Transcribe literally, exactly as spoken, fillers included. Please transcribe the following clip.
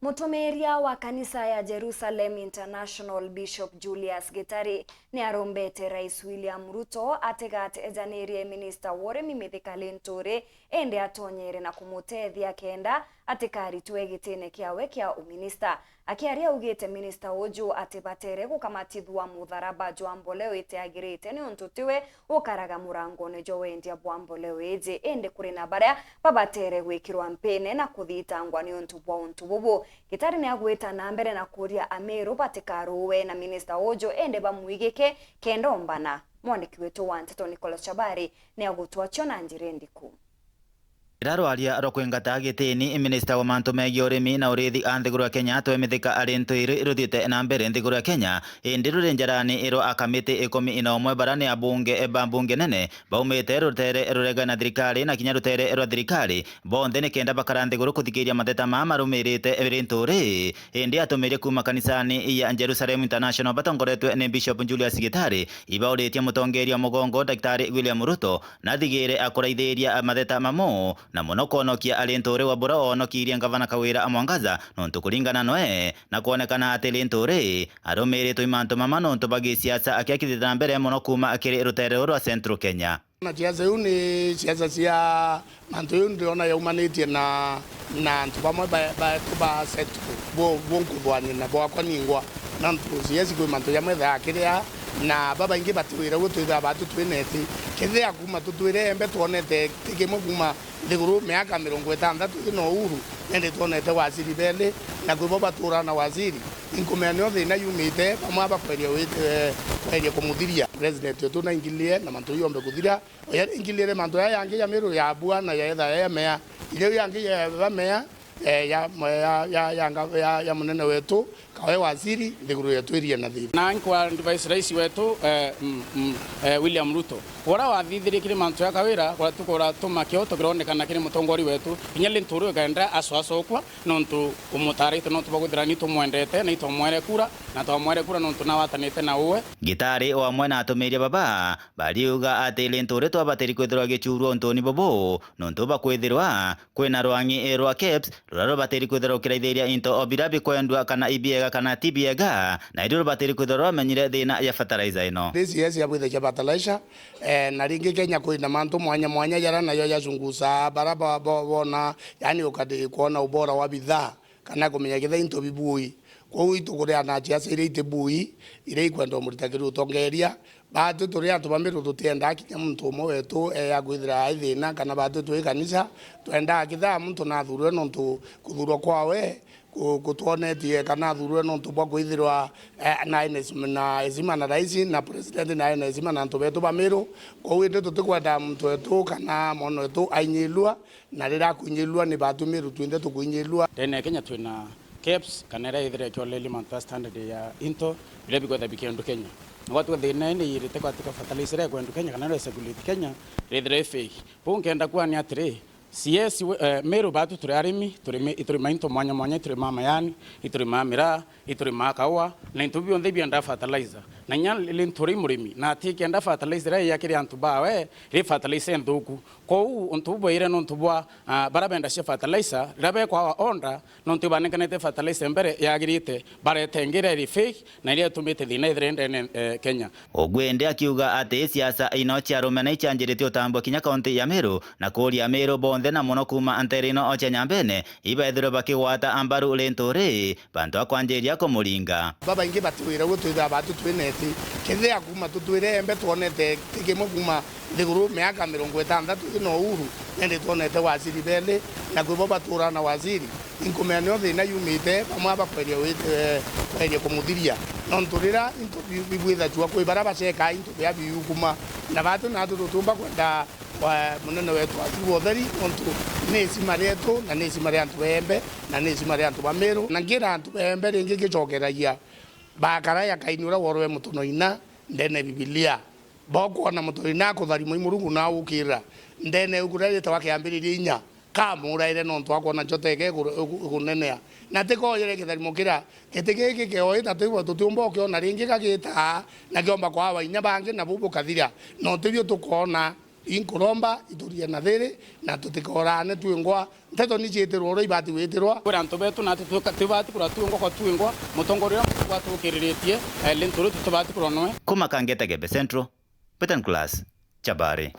Mutumiria wa kanisa ya Jerusalem International, Bishop Julius Gitari, ni arombete Rais William Ruto atigatejanirie minista wa urimi Mithika Linturi, indi atonyere na kumutethia kenda atikaritwe gitine kiawe kia uminista. Akiaria augite minista uju atibatere gukamatithua mutharaba jwa mboleo itiagirite niuntu tiwe ukaraga murangone jwa wendia bwa mboleo iji, indi kuri na baria babatere gwikirwa mpine na kuthitangwa niuntu bwa untu bubu. Gitari ni agwita na mbere na kuria Ameru batikaruwe na minista uju, indi bamwigike kenda ombana. Mwandiki wetu wa nteto Nicholas Chabari ni agutwachio na njira indiku. Rira rwaria rwa kwingata gitini, minista wa mantu megii urimi na urithi a nthiguru ya Kenya, Atwee Mithika Linturi, ruthiite na mbere nthiguru ya Kenya, indi ruri njarani rwa akamiti ikumi na umwe bara ni abunge ba mbunge nene baumite rutere ruregana na thirikari na kinya rutere rwa thirikari, bonthe ni kenda bakara nthiguru kuthikiria mateta maa marumirite Linturi. Indi atumiria kuuma kanisani ya Jerusalem International batongoretwe ni Bishop Julius Gitari ibauritie mutongeria wa mugongo Daktari William Ruto nathigire akuraithiria matheta mamo, na mono kwonokia Linturi wa bura oonokirie ngavana Kawira Mwangaza, nontu kuringana noe na kwonekana ati Linturi arumiritwe i mantu mama nontu bwa gisiasa akiakithite na mbere mono kuuma kiri rutere ruu rwa Central Kenya. Na siasa iu ni siasa cia mantu iu ndiona yaumanitie na, na antu bamwe ba, ba, ba set bo, bo nkuthwania na bwakwa ningwa. Nontu siasa kwi mantu jamwe thaa kiria na babaingi batiwira guo twithaa batu twineti. Kethia kuma tutwire embe twonete ti kimwe kuma nthiguru miaka mirongo itantatu ino uhuru, nindi twonete waziri beli, na kwi bo baturaa na waziri. Inkumenya nio thina yumite, bamwe bakweria wit-, eh, kweria kumuthiria. President wetu naingilirie na mantu yombe kuthira, oya ingilirie mantu ya yangi ya miru ya bua na ya etha ya mea, iria yangi ya mea, eh, ya, ya, ya, ya, nga-, ya, ya munene wetu, kawe waziri, nthiguru yetu irie na thina. Na nkwa advice rais wetu, eh, mm, mm, eh, William Ruto. Ura wathithirie kiri mantu ya Kawira, ura tukora tuma kio tukironekana kiri mutongori wetu. Kinya Linturi ukenda aswasokwa, nontu umutaraite, nontu bwa kwithira ni tumwendete, na itwamwere kura, na twamwere kura nontu nawatanite na uwe. Gitari o amwe na atumiria baba bariuga ati Linturi twabatiri kwithirwa gichurua untuni bubu, nontu bakwithirwa kwina rwangi rwa KEBS ruria rubatiri kwithirwa rukiraithiria into o biria bikwendua kana ibiega kana ti biega, na irio rubatiri kwithirwa rwamenyire thina ya fertilizer ino. This year cia bwithe cia fertilizer, eh, na ringi Kenya kwina mantu mwanya mwanya jaria nayo jacungusaa bara ba, bo, bona, yani ukati kwona ubora wa bidhaa kana kumenya kethira into bibui. Kwou itukuria na siasa iria iti bui, iria ikwenda umurita kiri utongeria. Baatwi turi antu ba Miru tutiendaa kinya muntu umwe wetu eya kwithira ai thina, kana baatwi twi kanisa, twendaa kethira muntu nathurwe nontu kuthurwa kwawe ku-, kutwonetie kana athurwe nontu bwa kwithirwa, eh, na ena heshima, na heshima na rais na president na ena heshima na antu betu ba Miru. Kwou indi tutikwenda muntu wetu kana mwana wetu ainyilua, na riria akuinyilua ni baatwi Miru twinthe tukuinyilua. Ndene ya Kenya twina KEBS, kana iria ithire ikioleli mantu ya standard ya into, biria bikwetha bikiendu Kenya. Na gwatuka thina indi yirite kwatika fertilizer iria ikwendu Kenya, kana iria circulate Kenya, rithire i fake. Buu nkenda kuania atiri, CS we-, eh, Meru baatu turi arimi, turi mi-, ituri mainto mwanya mwanya, ituri ma mayani, ituri ma miraa, ituri ma kaua, na into bionthe bienda fertilizer. Na inya li-, Linturi murimi, na ati kenda fertilizer iria ya kiri antu bawe, ri fertilizer nthuku. Kwou untu bubwaire nontu bwa, ah, bara benda cia fertilizer, riria bekwawa order, nontu ibanenkanite fertilizer mbere yagirite, barete ingi iria iri fake, na iria itumite thina ithire ndene, eh, Kenya. Ugwende akiuga ati siasa ino cia rume na icianjiritie utambwa kinya kaunti ya Meru, na kuuria Meru bonthe na mono kuuma ntere ino o cia Nyambene, ibaithirwe bakigwata mbaru Linturi, bantu a kwanjiria kumuringa. Babaingi batiwira guo twithaa batu twineti. Kethia kuma tutwire embe twonete ti kimwe kuma nthiguru miaka mirongo itantatu ino uhuru, nindi twonete waziri beli, na kwi bo baturaa na waziri. Inkumenya nio thina yumite, bamwe bakweria wit-, eh, kweria kumuthiria. Nontu riria into bi-, bibwithachua kwi baria bacekaa into bia biukuma, na batu natu tutiumba kwenda wa munene wetu Waziri wa Utheri, nontu ni isima rietu, na ni isima ria antu ba Embe, na ni isima ria antu ba Meru. Na ngira antu ba Embe ringi ngicokeragia, bakara ya Kaini uria worwe mutonoina ndene Bibilia. Bokwona mutonoina akutharimwa i Murungu na ukira ndene ibuku riria ritawa Kiambiriria inya, kamuraire nontu akwona njota ike iku-, iku-, ikunenea. Na tikoyere kitharimo kiria giti giki kioita tutiumba ukiona ringi gagitaa, na kiomba kwawa inya bangi, na buu bukathira. No tibio tukoona. Inkuromba iturie na thiri na tutikoorane twingwa. Nteto ni ciitirwa uria ibati gwitirwa. Kwira antu betu na ati tuka-, tibati kura twingwa kwa twingwa. Mutongoria uria twatwukiritie, eh, lintu riu tutibati kurwa noe. Kuma Kangeta Gembe Central, Peter Nicholas, Chabari.